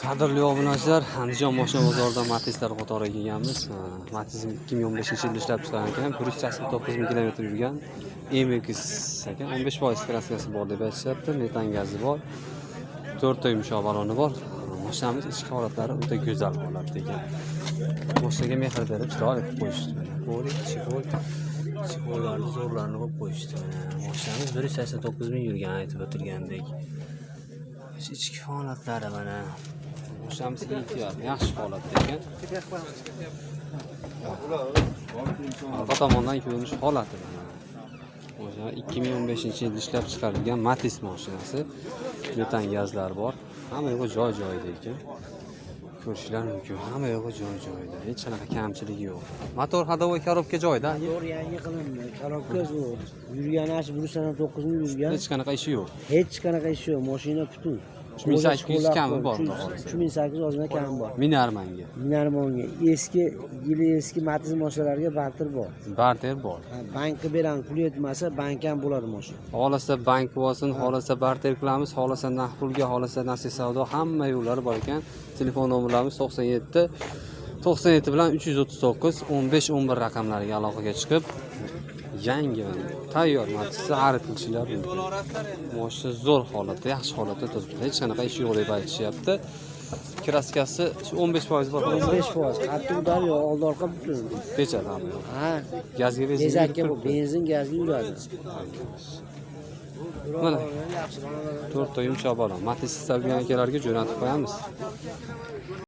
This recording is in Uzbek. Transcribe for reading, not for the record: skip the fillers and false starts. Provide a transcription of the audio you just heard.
Qadrli obunachilar, Andijon mashina bozoridan Matizlar qatoriga kelganmiz. Matiz 2015-yilda ishlab chiqargan ekan, 189 ming kilometr yurgan. MX ekan, 15% краска si bor deb aytishyapti. Metan gazi bor. To'rtta yumshoq baloni bor. Mashinamiz ichki holatlari o'ta go'zal holatda ekan. Mashinaga mehr berib, chiroyli qilib qo'yishdi. Mana коврик, чехол, чехол larni zo'rlarini qo'yib qo'yishdi. Mana mashinamiz 189 ming yurgan, aytib o'tilgandek. Ichki holatlari mana. Mashinamiz ideal, yaxshi holatda ekan. Orqa tomondan ko'rinish holati mana. O'sha 2015-yilda ishlab chiqarilgan Matiz mashinasi. Metan gazlar bor. Hamma yo'g'i joy joyida ekan. Ko'rishlar mumkin. Hamma yo'g'i joy joyida. Hech qanaqa kamchiligi yo'q. Motor, ходовой, коробка joyida. Motor yangi qilindi. Коробка zo'r. Yurgani shu 189 ming yurgan. Hech qanaqa ishi yo'q. Hech qanaqa ishi yo'q. Mashina butun. 3800 kami bor, xudo xohlasa. 3800 ozgina kami bor. Minarmanga. Minarmonga eski yili eski Matiz mashinalarga barter bor. Barter bor. Ha, bankka beramiz, pul yetmasa bank ham bo'ladi mashina. Xohlasa bank bo'lsin, xohlasa barter qilamiz, xohlasa naqd pulga, xohlasa nasiya savdo, hamma yo'llari bor ekan. Telefon nomerlarimiz 97 97 bilan 339 15 11 raqamlariga aloqaga chiqib, yangi tayyor Matizni xarid qilishlar mumkin. Mashina zo'r holatda, yaxshi holatda turibdi. Hech qanaqa ishi yo'q deb aytishyapti. Краска si 15% bor. 15%. Qattiq удар yo'q, oldi orqa butun. Kechadi hamma yoq. Ha, Gazga, benzinga tezakka yurib bu turibdi. Benzin gazga yuradi. Mana Yaxshi. to'rtta yumshoq balon. Matiz istalgan akalarga jo'natib qo'yamiz.